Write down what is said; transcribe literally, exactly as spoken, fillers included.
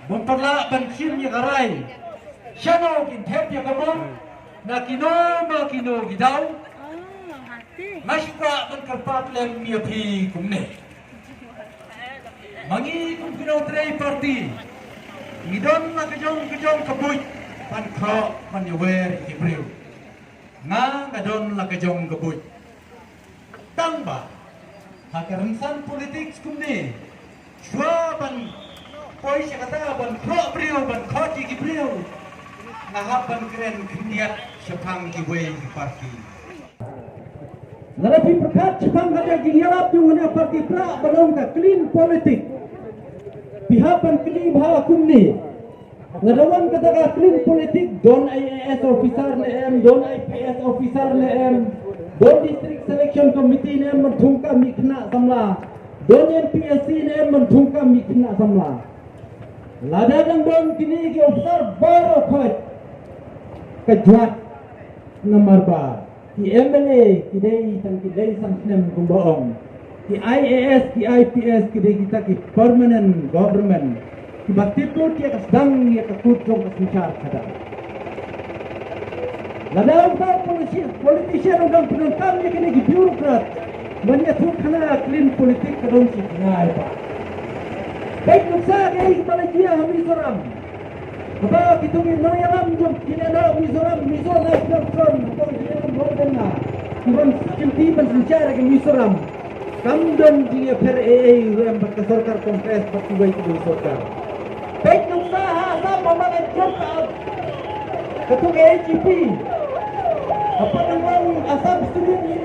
Bym pat lah ban shim ïa ka rai shano kin thep ïa ka bor na kino ma kino ki daw. Nga shu kwah ban kyrpad lem ïa phi kumne. Ma ngi kum ki nongtrei party ngi don la ka jong ka jong ka buit ban khroh ban ïawer ïa ki briew. Nga nga don la ka jong ka buit. Tang ba ha ka rynsan politics kumne, shuwa ban poi sha kata ban khroh briew ban khot ïa ki briew, nga hap ban kren khyndiat shaphang kiwei ki party. Lada phi pyrkhat shaphang kata ki ïalap jong kane party pra ba long ka clean politic, phi hap ban kylli bha kumne. Lada wan kata ka clean politic, don I A S officer ne em, don I P S officer ne em, don district selection committee ne em ban thung kam ïa ki khynnah samla, don M P S C ne em ban thung kam ïa ki khynnah samla. Lada dang don kine ki officer baroh khoit, ka jwat namar ba ki M L A ki dei tang ki dei san snem kumba ong. Ki I A S, ki I P S ki dei kita ki permanent government kiba tip lut ïa ka sdang ïa ka kut jong ka synshar khadar. Lada uta politi-, politician u dang pyndonkam ïa kine ki bureaucrat ban ïathuh khana clean politic, ka don shi tnga ba. Peit nuksa kaei kaba la jia ha Mizoram. Haba kito ki nongïalam jong ki nongïalam Mizoram, Mizo National Front, haba ki nongïalam Northern na, ki ban kynti ban synshar ïa ka Mizoram. Kam don jingïapher ei ei ruh em bad ka sorkar Congress bad kiwei kiwei sorkar. Peit nuksa ha Assam, haba la jop ka, kato ka A G P. Haba nang long Assam Student Union.